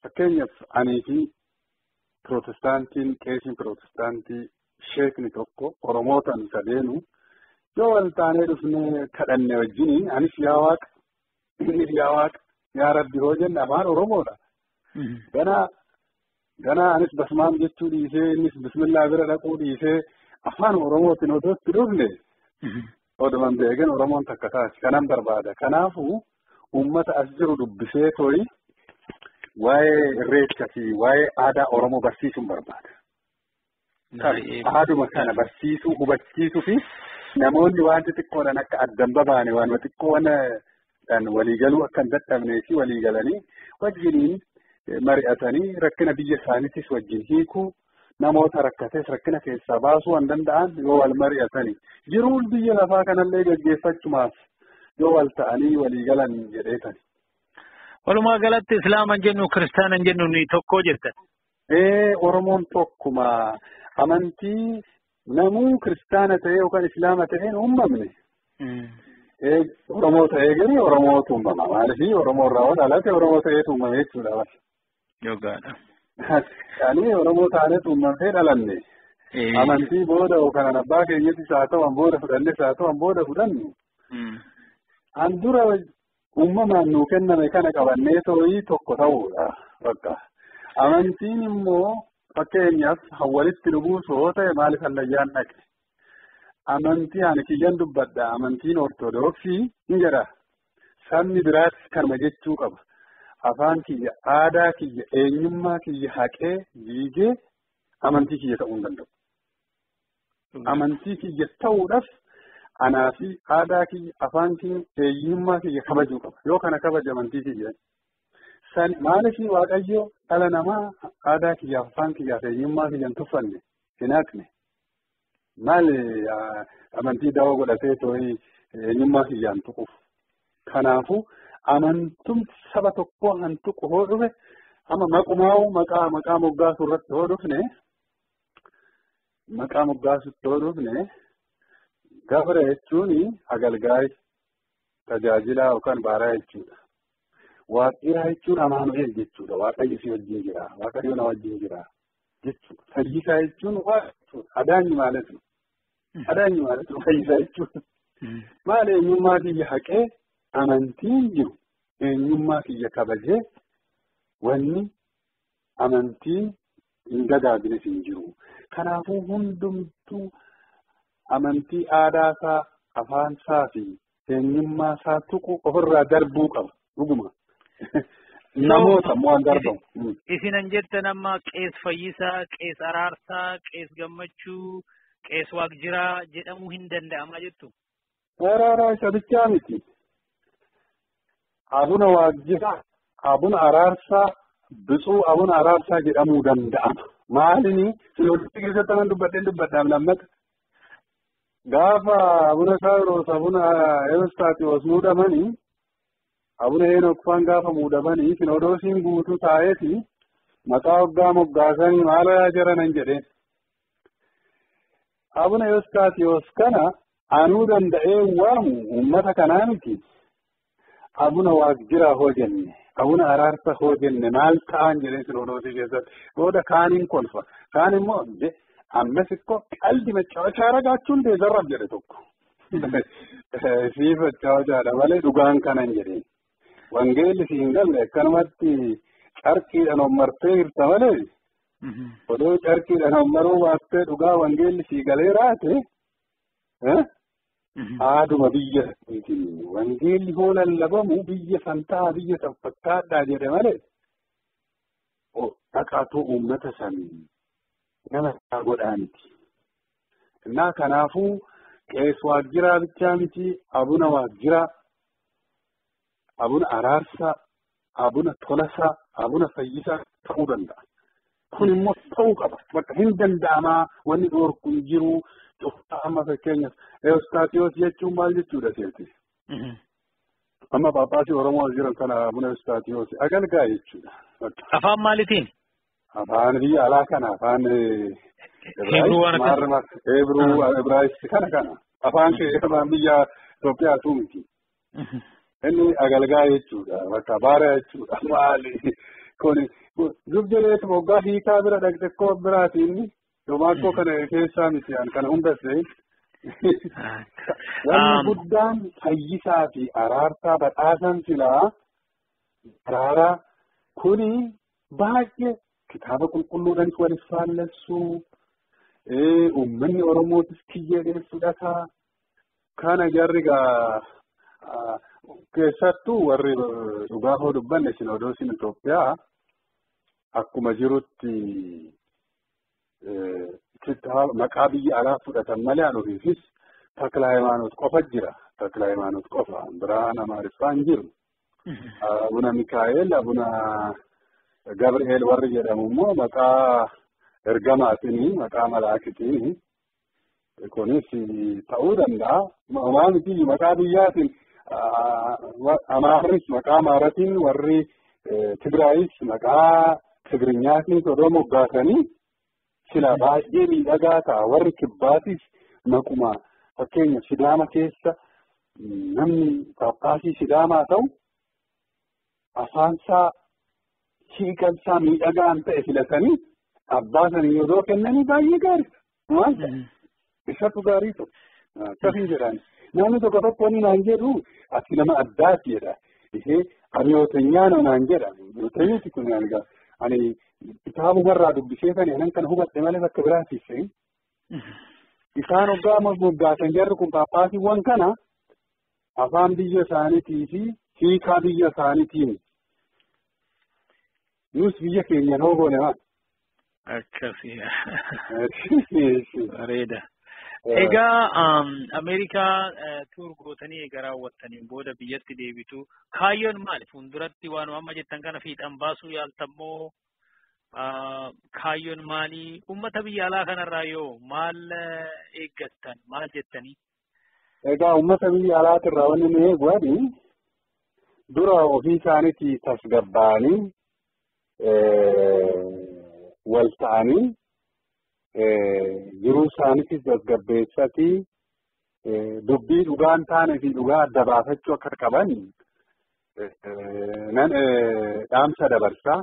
Fakkeenyaaf anii fi pirootestaantiin qeesiin pirootestaantii sheekni tokko Oromootaan sadeenu yoo wal taanee dhufnee kadhanne wajjiniin anis yaa waaqa innis yaa waaqa yaa rabbi hoo jenne afaan Oromoodha. Ganaa anis basmaam jechuu dhiisee innis bismillaa bira dhaquu dhiisee afaan Oromootiin otoo itti dhufne oduman beekan Oromoon takka taati kanan barbaada. Kanaafuu uummata as jiru dubbisee to'i waa'ee irreecha fi waa'ee aadaa Oromoo barsiisuun barbaada. Aaduma kana barsiisuu hubachiisuu fi namoonni waan xixiqqoodhaan akka addan babaane waan xixiqqoodhaan waliigaluu akka hin dadhabnee fi waliigalanii wajjiniin mari'atanii rakkina biyya isaaniitis wajjin hiikuu namoota rakkates rakkina keessaa baasuu waan danda'an yoo wal mari'atanii jiruun biyya lafaa kanallee gaggeeffachumaaf yoo wal ta'anii waliigalan jedheetani. Walumaa galatti Islaaman jennu Kiristaanan jennu ni tokko jettan. Oromoon tokkuma amantii namuu kiristaana ta'ee yookaan islaama ta'ee hin uumamne. Oromoo ta'ee garuu Oromootu uumama. Maaliif Oromoo irraa yoo dhalate Oromoo ta'eetu uumame jechuudha. Yogaadha. Ani Oromoo taaneetu uumamtee dhalanne. Amantii booda yookaan abbaa keenyattis haa ta'u booda fudhannes haa ta'u booda fudhannu. An dura uumamaan nuu kenname kana qabannee too'ii tokko ta'uudha bakka. Amantiin immoo fakkeenyaaf walitti nu buusu yoo ta'e maaliif hallayyaan dhaqe? Amantii ani kiyyan dubbadha. Amantiin ortodoksii hin jedha. Sabni biraas kanuma jechuu qaba. Afaan kiyya, aadaa kiyya, eenyummaa kiyya haqee diigee amantii kiyya ta'uu hin danda'u. Amantii kiyya ta'uudhaaf anaa fi aadaa kiyya, afaan kiyya, eenyummaa kiyya kabajuu qaba. Yoo kana kabaje amantii kiyya. San maaliif Waaqayyo dhala namaa aadaa kiyyaaf, afaan kiyyaaf, eenyummaa kiyya hin tuffanne, hin haqne. Maali amantii dawoo godhatee too'ii eenyummaa kiyyaan tuquuf. Kanaafuu amantumti saba tokkoo han tuqu hoo dhufe amma maqumaa'u maqaa moggaasuu irratti hoo dhufne maqaa moggaasuutti hoo dhufne gabra jechuun agalgaay tajaajilaa yookaan baaraa jechuudha. Waaqiraa jechuun amaanu'eel jechuudha. Waaqayyo si wajjin jira. Waaqayyo na wajjin jira jechuudha. Fayyisaa jechuun waaqa jechuudha. Adaanyi maalet nu? Adaanyi maalet nu fayyisaa jechuudha. Maal eenyummaa kiyya haqee amantiin jiru eenyummaa kiyya kabajee wanni amantiin hin dagaagines hin jiru. Kanaafuu hundumtuu amantii aadaasaa, afaansaa fi eenyummaasaa tuqu ofirraa darbuu qaba. Dhuguma. Namoota immoo waan darbamu. Isinan jettan amma Qees Fayyisaa, Qees Araarsaa, Qees Gammachuu, Qees Waaqjiraa jedhamuu hin danda'amaa jettu. Araaraa isa bichaa miti. Abuna Waaqjiraa, Abuna Araarsaa, Bitsuu Abuna Araarsaa jedhamuu danda'ama. Maalini sinodosii keessatti anan dubbadheen dubbadhaaf lammata. Gaafa Abuna Saawiroos, Abuna Ewostaatiyoos muudamanii Abuna Heenok faan gaafa muudamanii sinodoosiin guutuu taa'eeti maqaa hoggaa moggaasanii maal yaa jaranan jedheen. Abuna Ewostaatiyoos kana anuu danda'ee waamu uummata kanaa miti. Abuna Waaqjiraa hoo jenne, Abuna Araarsa hoo jenne maal ta'an jedheen sinodoosii keessatti. Booda kaaniin kolfa. Kaan immoo ammas ikkoo qaldi maccawachaa ragaachuun deezarraaf jedhe tokko. Sii maccawachaadha malee dhugaan kanan jedheen. Wangeelli si hin galle akkanumatti carqiidhaan ommartee jirta malee odoo carqiidhaan ommaruu baattee dhugaa wangeelli si galee raate haaduma biyya saniitiin wangeelli hoo lallabamu biyya san ta'a biyya san fakkaadhaa jedhe malee dhaqaatoo uummata san nama isaa godhaa miti. Innaa kanaafuu Qees Waaqjiraa bichaa miti, Abuna Waaqjiraa, Abuna Araarsaa, Abuna Tolasaa, Abuna Fayyisaa ta'uu danda'a. Kun immoo ta'uu qaba. Bakka hin danda'amaa wanni dhoorku hin jiru. Cufaa amma fakkeenyaaf Ewostaatiyoos jechuun maal jechuudha seeti? Amma Phaaphaasii Oromoo as jiran kana Abuna Ewostaatiyoos agalgaa jechuudha. Afaan maaliitiin? Afaan biyya alaa kana afaan Hebruu, Ibraayisxi kana kana. Afaan afaan biyya Itoophiyaatu miti. Inni agalgaa jechuudha. Bakka baara jechuudha. Maali? Kuni zub jedheetu moggaa hiikaa bira dhaqxe koo biraati inni. Dhumaakkoo kana keessaa miti an kana hunda se'in. Wanni guddaan Fayyisaa fi Araarsaa badhaasan silaa araaraa kuni baay'ee kitaaba qulqulluudhaanis waliif faallessuu uummanni Oromootis kiyyee fudhataa. Kana jarri gaa keessattuu warri dhugaa hoo dubbanne sinodoosiin Itoophiyaa akkuma jirutti maqaa biyya alaa fudhatan malee an ofiifis Takla Hayimaanoot qofa jira. Takla Hayimaanoot qofa biraan Amaariffaa hin jiru. Abuna Mikaa'el, Abuna Gabri'eel warri jedhamu immoo maqaa ergamaatiin, maqaa malaakitiin kunis ta'uu danda'a. Homaa miti maqaa biyyaatiin Amaarris maqaa Amaaratiin warri Tigraayis maqaa Tigrinyaatiin odoo moggaasanii sila baay'ee miidhagaa ta'a. Warri kibbaatis maquma fakkeenya Sidaama keessa namni Phaaphaasii Sidaamaa ta'u afaansaa hiikansaa miidhagaan ta'e filatanii abbaa sanii odoo kennanii baay'ee gaariidha. Maal ta'e? Isatu gaarii ta'u. Akkasii jedhaan. Namni tokko tokko inni naan jedhu ati nama addaati jedha. Ishee abiyootenyaa naan jedha. Abiyootenyaati kun ani kitaabumarraa dubbisee sani anan kana hubadhe malee bakka biraatiif. Isaan hoggaa moggaasan jarri kun Phaaphaasiiwwan kana afaan biyya isaaniitii fi hiikaa biyya isaaniitiin. Nus biyya keenyan hoo goone maal? Akkasii. Bareeda. Egaa Ameerikaa tuur gootanii egaa raawwattaniin booda biyyatti deebitu. Kaayyoon maali? Fuulduratti waan amma jettan kana fiixan baasuu yaaltammoo kaayyoon maali? Uummata biyya alaa kanarraa yoo maal eeggattan? Maal jettanii? Egaa uummata biyya alaatirraa wanni nu eegu dura ofii isaaniitii tasgabbaa'anii wal ta'anii jiruu isaaniitis tasgabbeessatii dubbii dhugaan taane fi dhugaa adda baafachuu akka qaban nan dhaamsa dabarsaa.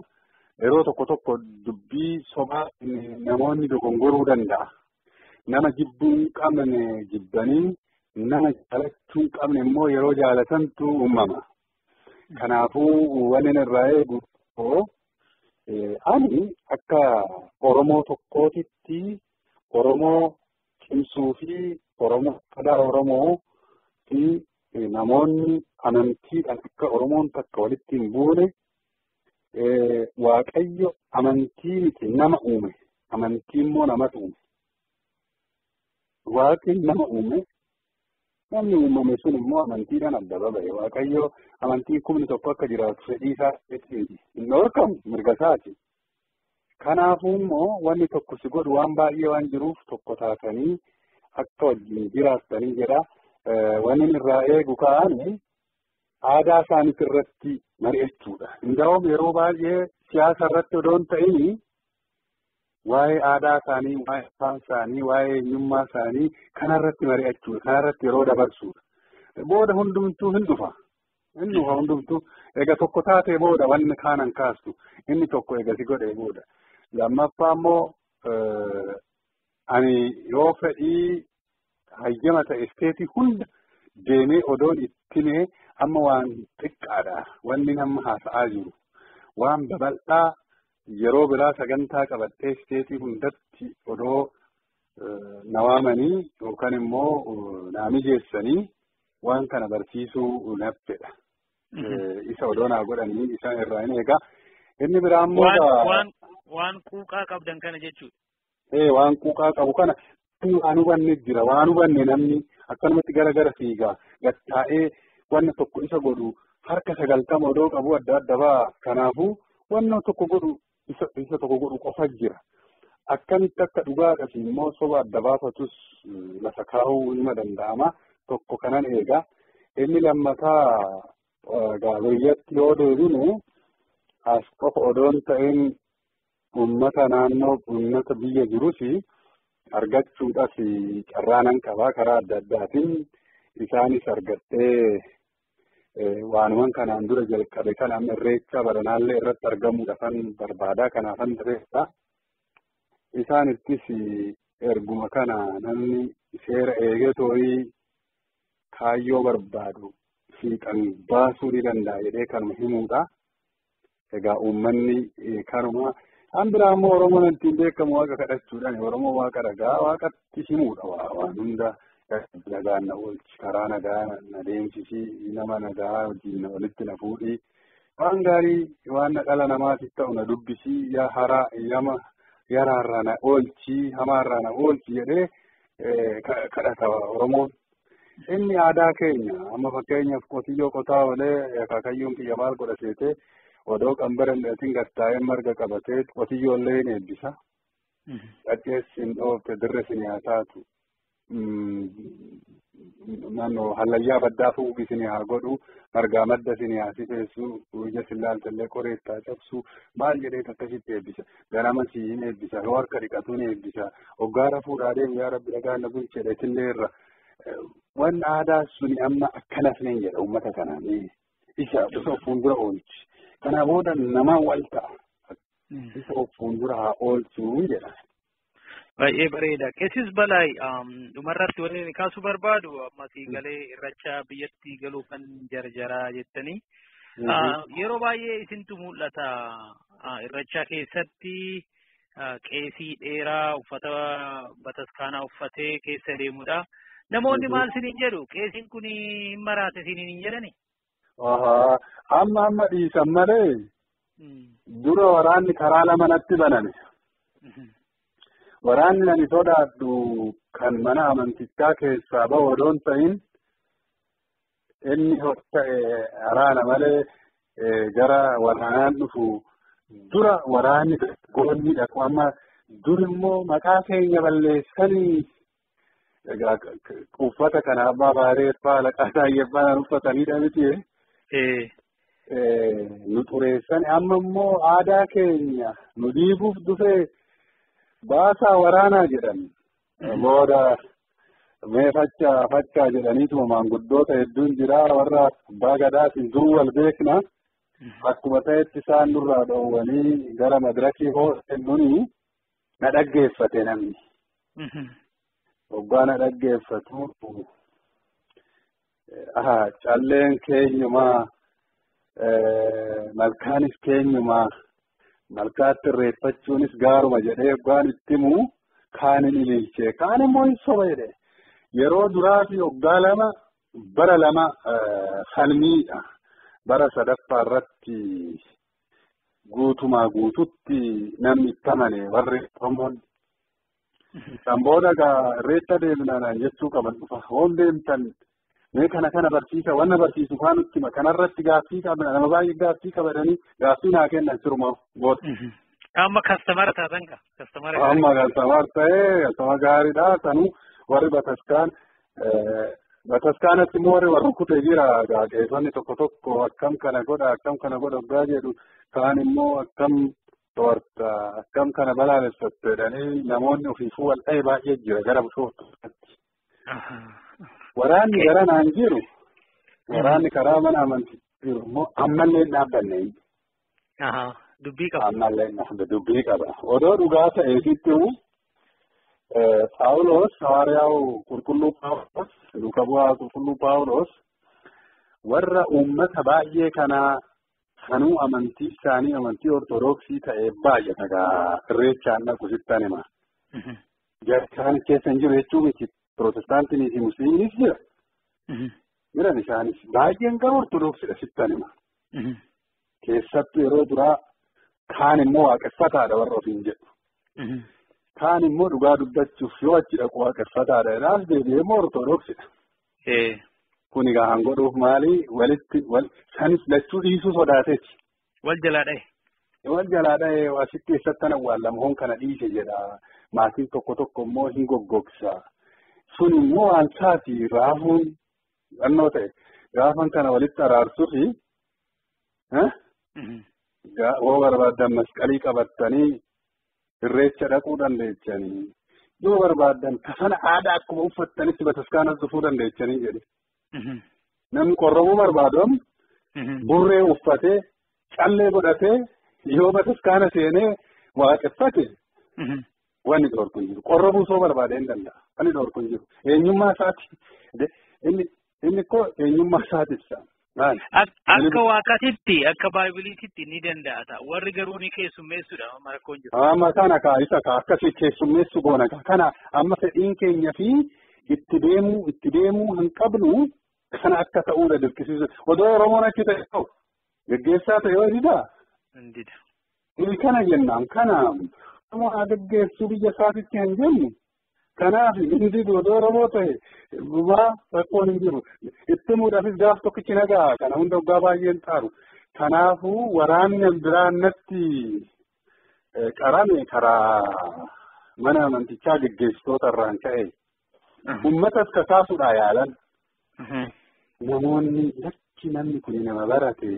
Yeroo tokko tokko dubbii sobaa namoonni dogongoruu danda'a. Nama jibbuu hin qabne jibbanii nama jaalachuu hin qabne immoo yeroo jaalatantu uumama. Kanaafuu wanni irraa eegu ani akka Oromoo tokkootitti Oromoo cimsuu fi Oromoo aadaa Oromoo fi namoonni amantiidhaan akka Oromoon takka walitti hin buune Waaqayyo amantii miti nama uume. Amantii immoo namatu uume. Waaqni nama uume. Namni uumame sun immoo amantiidhaan adda baba'e. Waaqayyo amantii kumni tokko akka jiraatu fedhii isaa hin dhorkamu mirga isaati. Kanaafuu immoo wanni tokko si godhu waan baay'ee waan jiruuf tokko taatanii akka wajjin jiraattanii jedha. Wanni irraa eegu ka'anii aadaa isaaniit irratti mari'achuudha. Indaa'oom yeroo baay'ee siyaasa irratti odoo hin ta'in waa'ee aadaa isaanii, waa'ee afaan isaanii, waa'ee eenyummaa isaanii kanarratti mari'achuudha. Kanarratti yeroo dabarsuudha. Booda hundumtuu hin dhufa. Hin dhufa hundumtuu. Egaa tokko taatee booda wanni kaanan kaastu inni tokko egaa si godhee booda. Lammaffaa immoo ani yoo fedhii hayyama ta'e isteetii hunda deemee odoon ittimee amma waan xiqqaadha. Wanni nama haasa'aa jiru. Waan babal'aa yeroo biraa sagantaa qabadhee isteetii hundatti odoo na waamanii yookaan immoo naa mijeessanii waan kana barsiisuu naffedha. Isa odoo naa godhanii isaan irraa hin eegaa. Inni biraa immoo waan quuqaa qabdan kana jechuudha. Waan quuqaa qabu kana waan hubanne jira. Waan hubanne namni akkanumatti gara gara fiigaa gattaa'ee wanna tokko isa godhu harka 90 odoo qabu adda adda ba'a. Kanaafuu wanna tokko godhu isa tokko godhu qofa jira. Akkamitti akka dhugaadhaaf immoo soba adda baafatus lafa kaa'uu nima danda'ama. Tokko kanan eegaa. Inni lammataa biyyatti yoo deebinu as qofa odoon ta'in uummata naannoo uummata biyya jirus argachuudhaaf carraa nan qabaa karaa adda addaatiin isaanis argattee waanuman kanaan dura jalqabe kan amma irreecha baranaallee irratti argamuudhaafan barbaadaa kanaafan irreessa. Isaanittis erguma kana namni seera eegee too'ii kaayyoo barbaadu fiixan baasuu ni danda'a jedhee kanuma himuudha. Egaa uummanni kanuma. An biraa immoo Oromoon ittiin beekamu waaqa kadhachuudhaan Oromoo waaqa dhagaa waaqatti himuudha waan hunda nagaan na oolchi karaa nagaa na deemsisi nama nagaa wajjin walitti na fuudhi waan gaarii waan dhala namaatiif ta'u na dubbisi yaa haraa yama yaraarraa na oolchi hamaarraa na oolchi jedhee kadhata Oromoon. Inni aadaa keenya amma fakkeenyaaf qotiyyoo qotaa oolee akaakayyuun kiyya maal godha seetee odoo qambara hin dheetin gattaa'ee marga qabatee qotiyyoollee hin eebbisa. Dhaqeessi hin dhoofte dirre sin haa taatu. Naannoo hallayyaa baddaa fuugi sin haa godhu margaa madda sin haa sifeessu ija sin laaltallee qoreettaa cabsu maal jedhee akkasitti eebbisa. Ganama si hin eebbisa yoo harka dhiqatu hin eebbisa. Hoggaara fuudhaa deemu yaa rabbi dhagaa na bulchedha itillee irra. Wanni aadaa suni amma akkanas ni jedha uummata kanaan isa of fuuldura oolchi. Kana booda nama wal ta'a. Isa of fuuldura haa oolchuu jedha. Baay'ee bareeda. Qeessis Balaay dhumarratti wanni inni kaasuu barbaadu ammasii galee irreecha biyyatti galuu kan jarjaraa jettanii. Yeroo baay'ee isintu mul'ata irreecha keessatti qeesii dheeraa uffata bataskaanaa uffatee keessa deemudha. Namoonni maal isiniin jedhu? Qeesiin kun hin maraate isiniin hin jedhani? Amma dhiisan malee dura waraanni karaa lama natti baname. Waraanni ani sodaadhu kan mana amantichaa keessaa bahu odoo hin ta'in inni ta'e araana malee gara waraanaan dhufu dura waraanni goonni dhaqu amma dur immoo maqaa keenya balleessanii egaa uffata kana abbaa baareeffaa laqaa taayyeeffaa uffatanidha miti. Nu xureessan amma immoo aadaa keenya nu diiguuf dhufee baasaa waraanaa jedhan booda mee fachaa jedhaniituma maanguddoota hedduun jira warra abbaa gadaatiin dur wal beekna akkuma ta'etti isaan nurraa dhoowwanii gara madirakii hoosennuni na dhaggeeffate namni. Hoggaa na dhaggeeffatu calleen keenyumaa malkaanis keenyumaa malkaatti irreeffachuunis gaaruma jedhee hoggaan itti himu kaanin ililchee kaan immoo hin soba jedhe yeroo duraa fi hoggaa lama bara lama falmiidha bara sadaffaa irratti Guutumaa guututti namni itti amane warri Oromoon. Kan booda egaa irreecha deemnaan jechuu qaban dhufa. Hoon deemtan mee kana kana barsiisa wanna barsiisu faan itti hima kanarratti gaaffii qabna nama baay'ee gaaffii qabatanii gaaffii naa kennan sirumaa booda. Amma kastamara taatan kaa. Kastamara Amma kastamar ta'ee kastama gaariidha sanuu warri bataskaan bataskaanatti immoo warri warra kutee jira qeessonni tokko tokko akkam kana godha akkam kana godha oggaa jedhu kaan immoo akkam to'atta akkam kana balaaleffattu jedhanii namoonni ofiifuu wal dha'e baay'ee jira gara bishooftuutti. Waraanni gara naan jiru waraanni karaa mana amantii jiru immoo ammallee hin dhaabbanne. Dubbii qaba. Ammallee dubbii qaba. Odoo dhugaa ta'e sitti Paawuloos hawaariyaa'u qulqulluu Paawuloos duuka bu'aa qulqulluu Paawuloos warra uummata baay'ee kanaa kanuu amantii isaanii amantii ortodoksii ta'e baay'ata gaa irreechaan dhaqu sittan hima. Isaan keessa hin jiru jechuu miti pirootestaantinii fi musliiminis jira. Jiran isaanis baay'een garuu ortodoksiidha sittan hima. Keessattuu yeroo duraa kaan immoo waaqeffataadha warra ofiin jedhu. Kaan immoo dhugaa dubbachuuf yoo achi dhaqu waaqeffataadha. Jedhaas deebi'ee immoo ortodoksiidha. Kun egaa han godhuuf maali walitti sanis lachuu dhiisuu sodaateeti. Wal jalaa dha'e. Wal jalaa dha'e asitti eessattan awwaallama hoon kana dhiise jedha. Maatiin tokko tokko immoo hin goggogsa. Sun immoo waan saati raafuun dhannoo ta'e gaafan kana walitti araarsuufi yoo barbaaddan masqalii qabattanii irreecha dhaquu dandeechanii yoo barbaaddan kafana aadaa akkuma uffattanitti bataskaanas dhufuu dandeechanii jedhe. Namni qorrobuu barbaadu burree uffatee callee godhatee yoo bataskaana seenee waaqeffate wanni dhorku hin jiru. Qorrobuu soo barbaadee hin danda'a. Wanni dhorku hin jiru. Eenyummaa isaati. Inni koo eenyummaa isaati ibsa. Akka waaqatitti akka baaybiliititti ni danda'a ta'a. Warri garuu ni keessummeessuudha amma rakkoon jiru. Amma kana kaa isa kaa akkasii keessummeessu goona kaa kana amma fedhiin keenya fi itti deemuu hin qabnu kana akka ta'uudha dirqisiisu. Odoo Oromoon achi ta'e ta'u geggeessaa ta'e yoo didaa? Dida. Kana jennaan kana Oromoo haa geggeessuu biyya isaatitti hin jennu. Kanaaf hindi odoo Oromoo ta'e bubaa rakkoon hin jiru. Itti muudhaafis gaaf tokkichi nagaa kana hunda waggaa baay'een xaaru. Kanaafuu waraanni biraan natti qarame karaa mana amantichaa geggeessitoota irraan ka'e. Uummatas kakaasuudhaa yaalan. Namoonni lakki namni kun nama barate.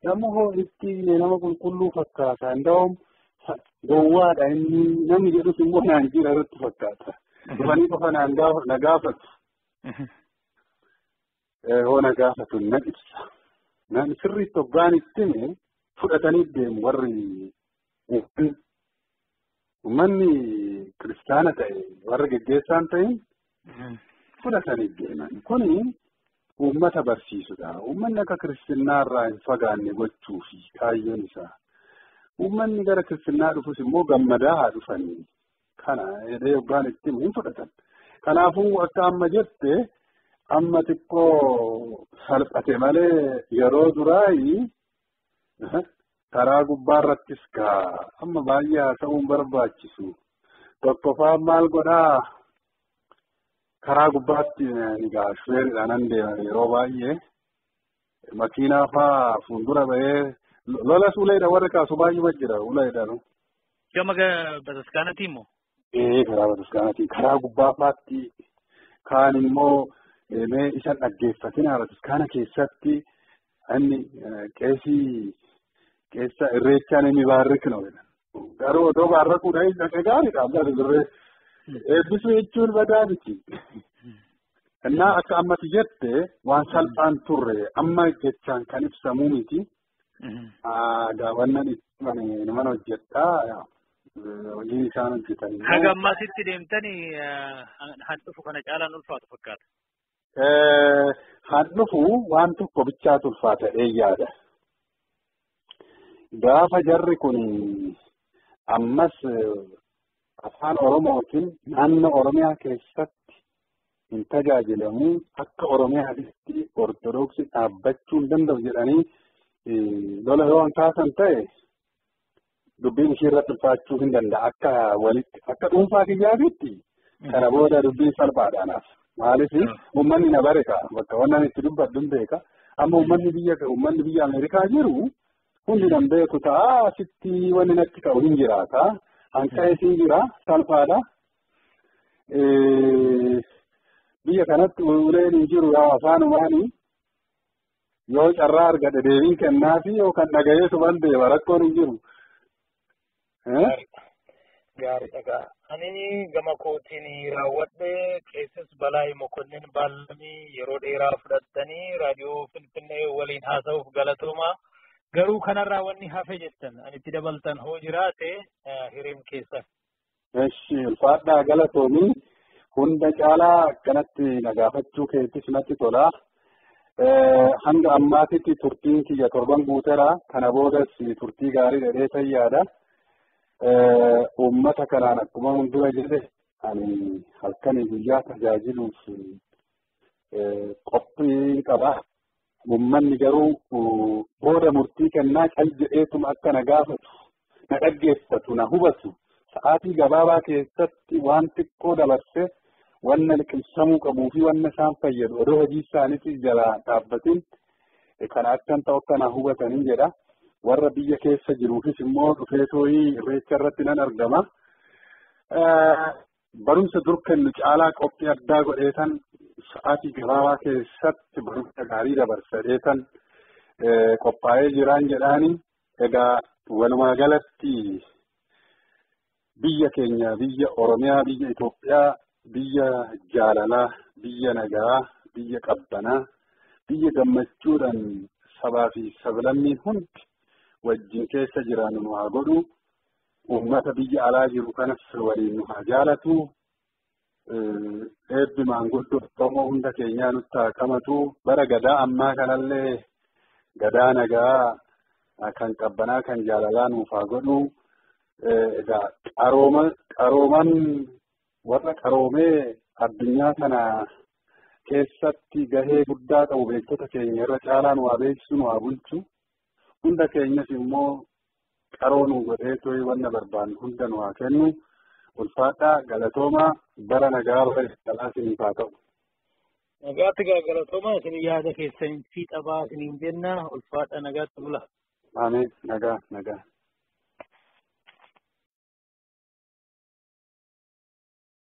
Namni hoo itti nama qulqulluu fakkaata. Nda'oom gowwaadha inni namni jedhus immoo naan jira irratti fakkaata. Dhufanii qofa na gaafatu. Hoo na gaafatu na ibsa. Namni sirriitti hoggaan itti fudhatanii deemu warri uummanni kiristaana ta'e warri geggeessaan ta'in fudhatanii deeman. Kuni uummata barsiisudha. Uummanni akka kiristinnaa irraa hin fagaanne gochuufi kaayyoon isaa. Uummanni gara kiristinnaa dhufus immoo gammadaa haa dhufanii. Kana jedhee hoggaan itti hin fudhatan. Kanaafuu akka amma jette amma xiqqoo salphate malee yeroo duraayi karaa gubbaarrattis kaa amma baay'ee haasa'uun barbaachisu. Tokkoffaan maal godhaa karaa gubbaatti egaa shufeeridhaan an deeman yeroo baay'ee makiinaa faa fuuldura ba'ee lolas uleedha warri kaasu baay'uma jira uleedhaan. Gama bataskaanatii immoo? Karaa bataskaanatii karaa gubbaa faatti kaan immoo mee isa dhaggeeffatina bataskaana keessatti inni qeesii keessa irreechaan inni baarrikno. Garuu odoo baarrakuudha inni dhaqee gaariidha amma irree eebbisuu jechuun badaa miti. Innaa akka ammati jette waan salphaan turre amma jechaan kan ibsamuu miti. Daawwannan itti mana hojjedhaa. Hojii isaan hojjetan. Haga ammaasitti deemtanii handhufu kana caalaan ulfaatu fakkaata. Handhufu waan tokko bichaatu ulfaata yaada. Gaafa jarri kun ammas afaan Oromootiin naannoo Oromiyaa keessatti hin tajaajilamu akka Oromiyaatti Ortodoksii dhaabbachuu hin danda'u jedhanii lola yoo kaasan ta'e Dubbiin ishee irratti ulfaachuu hin danda'a. Akka walitti akka dhuunfaa kiyyaatitti kana booda dubbiin salphaadha anaaf. Maaliif uummanni na bare ka'a bakka wannan itti dubbadhu hin beeka. Amma uummanni biyya Ameerikaa jiru hundi nan beeku ta'a asitti wanni natti ka'u hin jiraata. Hanqa'ees hin jira salphaadha. Biyya kanatti uleen hin jiru yaa afaanumaanii yoo carraa argate deebiin kennaafi yookaan dhagayeetu deema rakkoon hin jiru. Gaariidha gaa. Ani gama kootiin raawwadhe Qeessis Balaay Mokonnin Baallamii yeroo dheeraa fudhattanii raadiyoo Finfinnee waliin haasa'uuf galatooma. Garuu kanarraa wanni hafe jettan ani itti dabaltan hoo jiraate hireen keessa. Eshi ulfaadhaa galatoomii hunda caalaa akkanatti na gaafachuu keettis natti tola. Hanga ammaatitti turtiin kiyya torban guuteera. Kana boodas turtii gaarii dhedhee fayyaadha. Uummata kanaan akkuma hundura jedhe ani halkanii guyyaa tajaajiluuf qophii qaba. Uummanni garuu booda murtii kennaa cal jedheetuma akka na gaafatu, na dhaggeeffatu, na hubatu sa'aatii gabaabaa keessatti waan xiqqoo dabarsee wanna liqimsamuu qabuu fi wanna isaan fayyadu odoo hojii isaaniitii jalaa dhaabbatin kana akkan ta'u akka na hubatanii jedha. Warra biyya keessa jiruufis immoo dhufee tooyii irreecha irratti nan argama. Barumsa dur kennu caalaa qophii addaa godheetan sa'aatii gabaabaa keessatti barumsa gaarii dabarsadheetan qophaa'ee jiraan jedhaani. Egaa walumaa galatti biyya keenya biyya Oromiyaa biyya Itoophiyaa biyya jaalalaa biyya nagaa biyya qabbanaa biyya gammachuudhaan sabaa fi sablammiin hundi wajjin keessa jiraannu nu haa godhu. Uummata biyya alaa jiru kanas waliin nu haa jaalatu. Eebbi maanguddoo Oromoo hunda keenyaa nutti haa qamatu. Bara gadaa ammaa kanallee gadaa nagaa kan qabbanaa kan jaalalaa nuuf haa godhu. Egaa qarooman warra qaroomee addunyaa kana keessatti gahee guddaa qabu beektota keenya irra caalaa nu haa beeksisu nu haa bulchu. Hunda keenyas immoo qaroo nu godhee tooyi wanna barbaannu hunda nu haa kennu. Ulfaadhaa galatoomaa bara nagaa bara jaalalaa isiniif haa ta'u. Nagaatti gaa galatoomaa isin yaada keessan fi xabaa isiniin jenna ulfaadhaa nagaatti bula. Ameen nagaa nagaa.